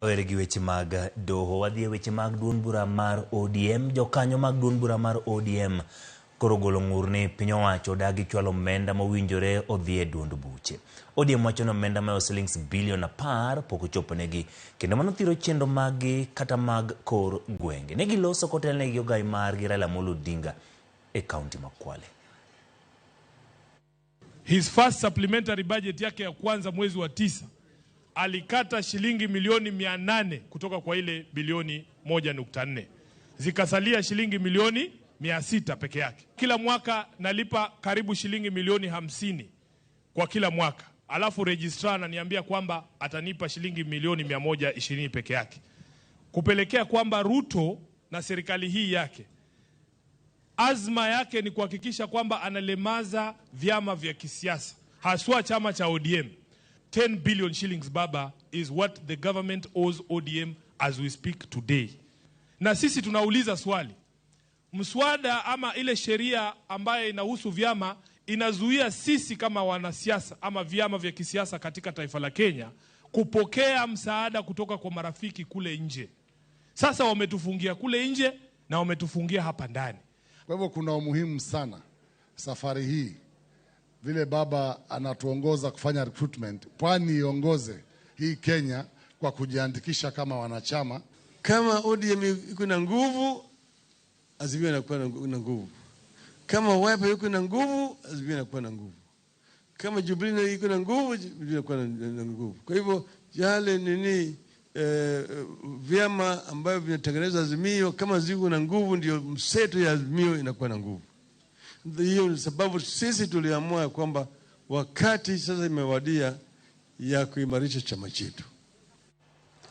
Wawere gi weche mag doho, wadhi e weche mag duond bura mar ODM. Jokanyo mag duond bura mar ODM koro ogolo ng'ur ni piny owacho odagi chwalo omenda mowinjore odhi e duond buche. ODM wacho ni omenda mayo silings bilion 10 pok ochoponegi kendo mano thiro chenro maggi kata mag kor gwenge. Ne giloso kotelnegi gi ogai margi Raila Amolo Odinga e kaunti ma Kwale. His first supplementary budget yake ya kwanza mwezi wa 9 alikata shilingi milioni 800 kutoka kwa ile bilioni 1.4, zikasalia shilingi milioni 600 peke yake. Kila mwaka nalipa karibu shilingi milioni 50 kwa kila mwaka, alafu registrar ananiambia kwamba atanipa shilingi milioni 120 peke yake, kupelekea kwamba Ruto na serikali hii yake azma yake ni kuhakikisha kwamba analemaza vyama vya kisiasa haswa chama cha ODM. 10 billion shillings, baba, is what the government owes ODM as we speak today. Na sisi tunauliza swali, mswada ama ile sheria ambayo inahusu vyama inazuia sisi kama wanasiasa ama vyama vya kisiasa katika taifa la Kenya kupokea msaada kutoka kwa marafiki kule nje. Sasa wametufungia kule nje na wametufungia hapa ndani. Kwa hivyo kuna umuhimu sana safari hii, vile baba anatuongoza kufanya recruitment, pwani iongoze hii Kenya kwa kujiandikisha kama wanachama. Kama ODM iko na nguvu, Azimio inakuwa na nguvu. Kama Wiper iko na nguvu, Azimio inakuwa na nguvu. Kama Jubilee iko na nguvu, Jubilee inakuwa na nguvu. Kwa hivyo yale nini vyama ambavyo vinatengeneza Azimio kama ziko na nguvu, ndio mseto ya Azimio inakuwa na nguvu. Hiyo ni sababu sisi tuliamua kwamba wakati sasa imewadia ya kuimarisha chama chetu.